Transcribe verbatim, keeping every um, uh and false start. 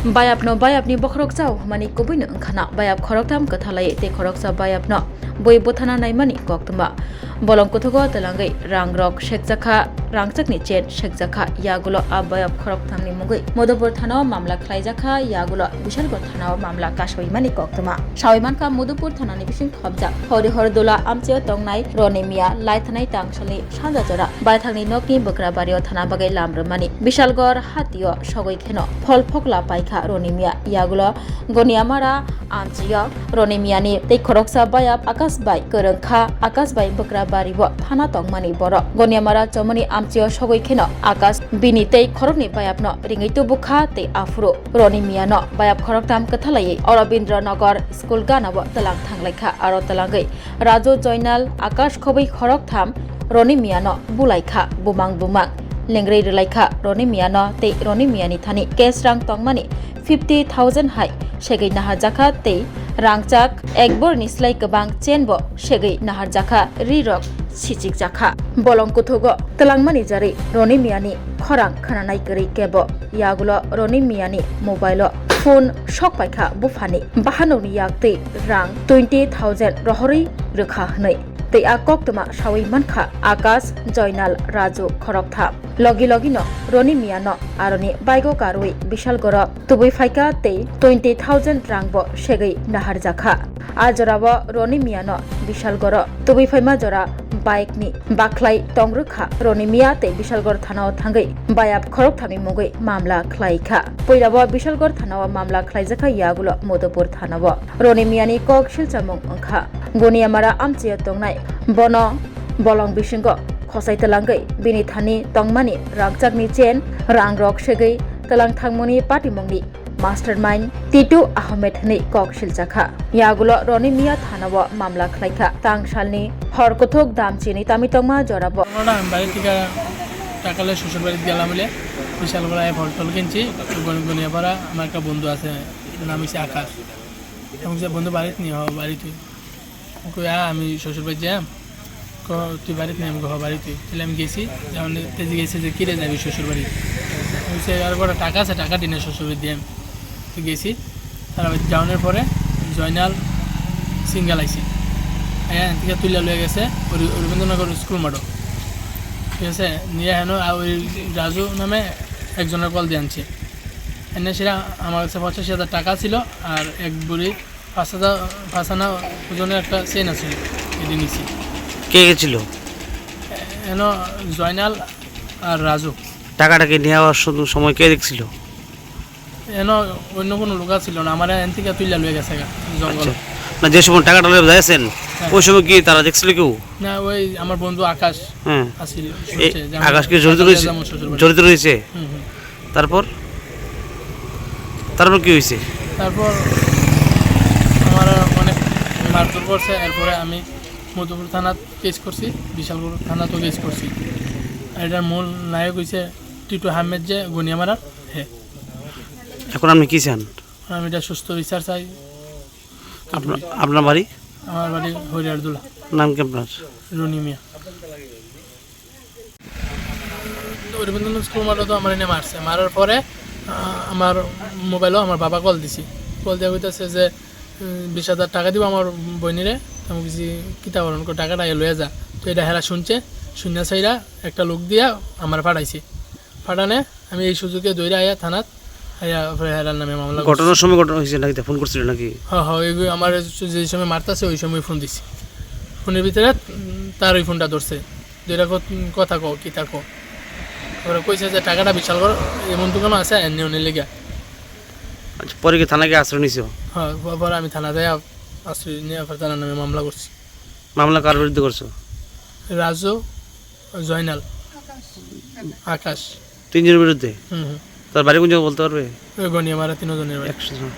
Bayapno bayapni bokhorok chao hwnmani kubuino wngkhana, bayap khoroktham kwthalai tei khoroksa bayapno bui bwthana naimani koktwma. Bolong kuthugo twlangwi rangrok sekjakha, rangchakni chain sekjakha, yagulo a bayap khoroktham ni mungwi Madhupur thanao mamla khlaijakha, yagulo Bishalgarh thanao mamla kasawimani koktwma. Sawi mankha Madhupur thanani bising khobjak Horihor Dola amchio tongnai Roni Miya laithanai tangsalni sanja jora baithangni nokni bwkra bario thana bagwi lam rwmani. Bishalgarh hatio sogwi kheno phol phokla paikha Roni Miya, yagulo Goniamara amchio Roni Miyani tei khoroksa bayap Akash bai kwrwngkha. Akash bai bwkra bario thana tongmani borok. Goniamara chomoni amchio sogwi kheno Akash bini tei khoroknwi bayapno ringwi tubukha tei aphuru Roni Miyano bayap khoroktham kwthalaiwi Arobindra Nagar school ganao twlang thanglaikha. Aro twlangwi Raju Joinal Akash khobwi khoroktham Roni Miyano bulaikha, bumang bumang lengrwi rwlaikha Roni Miyano tei Roni Miyani thani cash rang tongmani fifty thousand hai segwi naharjakha tei rangchak ekborni slai kwbang chain bo segwi naharjakha, rirok sichikjakha. Bolong kuthugo twlangmani jarwi Roni Miyani khorang khwnanai kwrwi kebo. Yagulo Roni Miyani mobile-o phone sok paikha buphani. Bahanokni yak twi rang twenty thousand rohorwi rwkha hwnwi. Tei a koktwma sawi mankha Akash, Joinal, Raju khoroktham. Logi logino Roni Miyano aroni bike-o karwi Bishalgarh-o tubui phaikha tei twenty thousand rang bo segwi naharjakha. A jorao Roni Miyano Bishalgarh-o tubui phaima jora bike ni bakhlai tongrwkha. Roni Miya tei Bishalgarh thanao thangwi bayap khorokthamni mungwi mamla khlaikha. Puilao Bishalgarh thanao mamla khlaijakha, yagulo Madhupur thanao. Roni Miyani kok silchamung wngkha Goniamara amchio tongnai. Bono bolong bisingo khosai twlangwi bini thani tongmani rangchakni chain, rangrok segwi twlang thangmani patimungni mastermind Titu Ahmed hwnwi kok siljakha. Yagulo Roni Miya thanao mamla khlaikha. Tangsalni hor kuthuk damchini tami tongma jorabo. Oro ang bari thika takale শ্বশুর বাড়িত গেলাম বলে বিশাল বড় এক ফল টল কিনছি। গনি-, গনিয়াপাড়া আমার একটা বন্ধু আছে, নাম হচ্ছে আকাশ। এবং যে বন্ধু বাড়িত নিয়ে হবে বাড়িতে। কই, "আ, আমি শ্বশুর বাড়ি যাম।" ক, "তুই বাড়িত নেই?" আমি কই, "হ, বাড়িত।" তাহলে আমি গেছি, যখন তেজি গেছে যে, "কিরে যাবি শ্বশুর বাড়ি?" বলছে, "আর কটা টাকা আছে, টাকা দিনে শ্বশুর বাড়ি দিয়ে।" তো গেছি, তারা যাওয়ানোর পরে জয়নাল সিঙ্গেল আইসি। হ্যাঁ, এখান থেকে তুলিয়া লয়ে গেছে ওই রবীন্দ্রনগর স্কুল মাঠও। ঠিক আছে, নিয়ে হেন আর ওই রাজু নামে একজনের কল দিয়ে আনছে। এনে সেটা আমার কাছে পঁচাশি হাজার টাকা ছিল আর এক বুড়ি পাঁচ হাজার, পাঁচ আনা ওজনের একটা চেইন আছে, এটি নিছি। কে গেছিল? এন জয়নাল আর রাজু। টাকাটা কি নেওয়ার সম-, সময় কে দেখছিল? এন অন্য কোনো লোক ছিল না, আমার এন থেকে তুইলা লয়ে গেছে গা, জঙ্গল। আচ্ছা। না, যে সময় টাকাটা লয়ে যাচ্ছেন, হ্যাঁ। ওই সময় কি তারা দেখছিল কেউ? না, ওই আমার বন্ধু আকাশ হ্যাঁ। আছিল, এ, শুনছে যে আমি আকাশ কি জড়িত টাকা রয়েছে? লয়ে যাবো শ্বশুর বাড়ি। জড়িত রয়েছে? হুম, হুম। তারপর? তারপর কি হয়েছে? তারপর আমার অনেক মারধর করছে, এরপরে আমি মধুপুর থানাত কেস করছি, বিশালগড় থানাতেও কেস করছি। আর এটার মূল নায়ক হইছে টিটু আহমেদ, যে গনিয়ামারার হে। এখন আপনি কি চান? আমি এটা সুস্থ বিচার চাই। আপনার, আপনার বাড়ি? আমার বাড়ি হরিয়ারদুলা। নাম কি আপনার? রনি মিয়া। রবীন্দ্রনাথ স্কুল মাঠে তো আমার এনে মারছে, মারার পরে, আহ, আমার মোবাইলও আমার বাবা কল দিছি, কল দিয়ে কইতাছে যে, উম, বিশ হাজার টাকা দিব আমার বইনিরে। আমি কিছু কিতা করেন, কো, "টাকাটা আগে লইয়া যা।" তো এটা হেরা শুনছে, শুনিয়া সাইরা একটা লোক দিয়া আমার পাঠাইছে, পাঠানে আমি এই সুযোগে দৌড়ে আয়া থানাত, আয়া পরে হেরার নামে মামলা করছি। ঘটনার সময় ঘটনা হয়েছে নাকি? ফোন করছিল নাকি? হ্যাঁ, হ্যাঁ, ওই আমার যে সময় মারতাছে ওই সময় ফোন দিছি, ফোনের ভিতরে, উম, তার ওই ফোনটা ধরছে। দুইটা কত-, কথা কও, কিতা কও। তারপরে কইছে যে, "টাকাটা বিশালগড় এমন দোকানও আছে, এমনি উনি লেগে।" আচ্ছা, পরে কি থানায় গিয়ে আশ্রয় নিছো? হ্যাঁ, প-, পরে আমি থানা যাই আ-, আশ্রয় নিয়ে আবার তার নামে মামলা করছি। মামলা কার বিরুদ্ধে করছো? রাজু, জয়নাল, আকাশ। তিনজনের বিরুদ্ধে? হুম, হুম। তার বাড়ি কোন জায়গায় বলতে পারবে? ওই গনিয়ামারা তিনজনের বাড়ি। একশো জন।